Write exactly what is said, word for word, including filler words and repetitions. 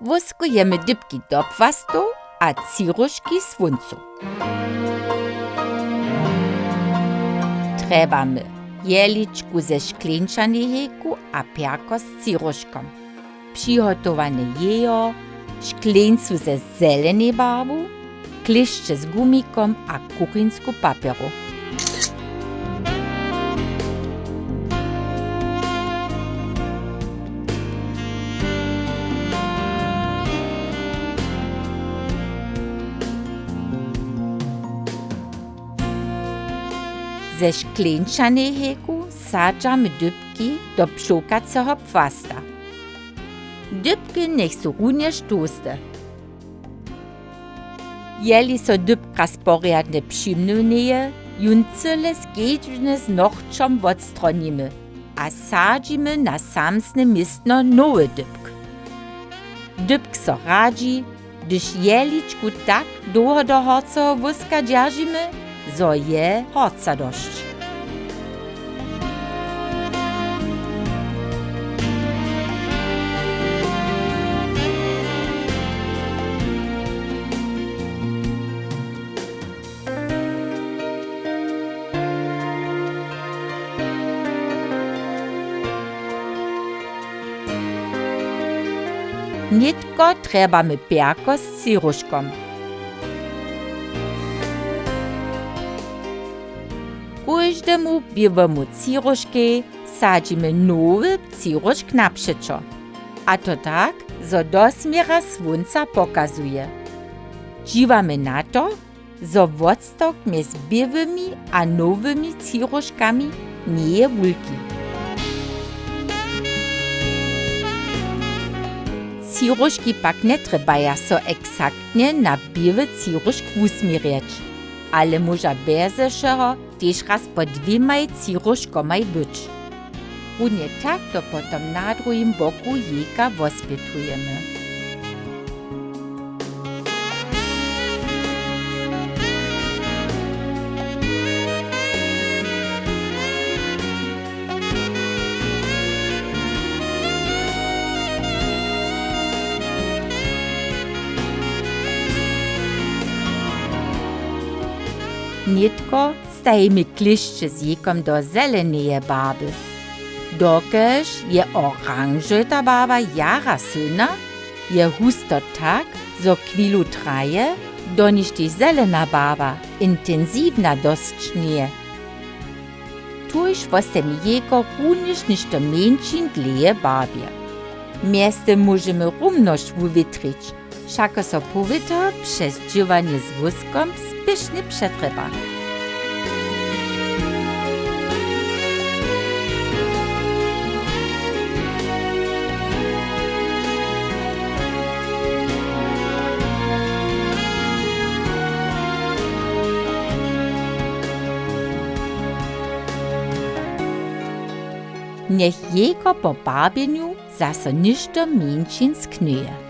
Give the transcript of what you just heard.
Wóskujemy dypki do płastow a třiróžki słóncu. Trjebamy jehličku ze škleńčanej hejku a pjerko z třiróžkom. Přihotowane jejo, škleńcu ze zelenej barbu, klěšće z gumikom a kuchinsku papjeru. Ze škleńčanej hejku sadźamy dypki do pšołkaceho płasta. Dypki njech su runje štołste. Jeli so dypka sporjadnje přimnywnjeje, jón cyle skedźbnje z nochćom wotstronimy a sadźimy na samsne městno nowy dypk. Dypk so radźi, hdyž jehličku tak dołho do horceho wóska dźeržimy, zo je horca dosć. Nětko trjebamy pjerko z třiróžkom. Kóždemu běłemu třiróžkej sadźimy nowy třiróžk napřećo. A to tak, zo do směra słónca pokazuje. Dźiwamy na to, zo wótstok mjez běłymi a nowymi třiróžkami njeje wulki. Třiróžki pak njetrjebaja so eksaktnje na běły třiróžk wusměrjeć, ale móža bjeze wšeho tež raz pod dwěmaj třiróžkomaj być. Runje tak to potom na druhim boku jejka wospjetujemy. Nětko stajimy klěšće z jejkom do zeleneje barby. Dokelž je oranžowita barba jara sylna, je husto tak, zo chwilu traje, doniž tež zelena barba intensiwna dosć njeje. Tuž wostanje jejko runjež něšto mjeńšin dlěje barbje. Mjeztym móžemy rumnosć wuwětrić, wšako so powětr přez dźěłanje z wóskom spěšnje přetrjeba. Njech jejko po barbjenju zaso něšto mjeńšin sknyje.